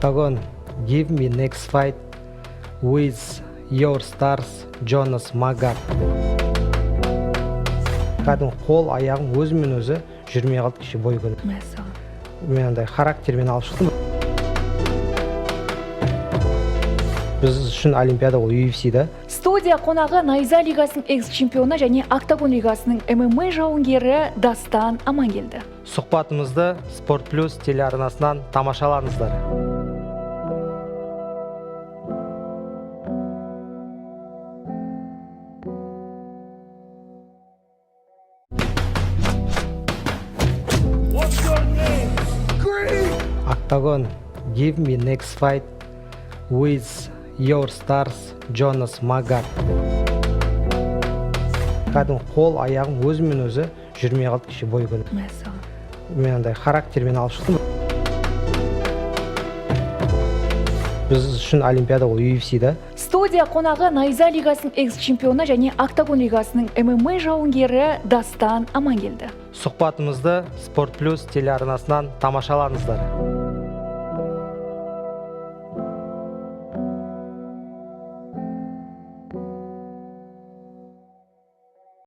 Octagon, give me next fight with your stars Jonas Magard. Кәдімгі қол аяғым өзімен өзі жүрмей қалды кеше бой күні. Мәссаған. Мен андай характермен алып шықтым. Біз үшін олимпиада ол UFC да. Студия қонағы Найза лигасының экс-чемпионы және Октагон лигасының ММА жауынгері Дастан Амангелді. Сұхбатымызды Спорт Плюс телеарнасынан тамашалаңыздар. Octagon, give me next fight with your stars Jonas Magard. Кәдімгі қол аяғым өзімен өзі жүрмей қалды кеше бой күні. Мәссаған. Мен андай характермен алып шықтым. Біз үшін олимпиада ол UFC да. Студия қонағы Найза лигасының экс-чемпионы және Октагон лигасының ММА жауынгері Дастан Амангелді. Сұхбатымызды Спорт Плюс телеарнасынан тамашалаңыздар.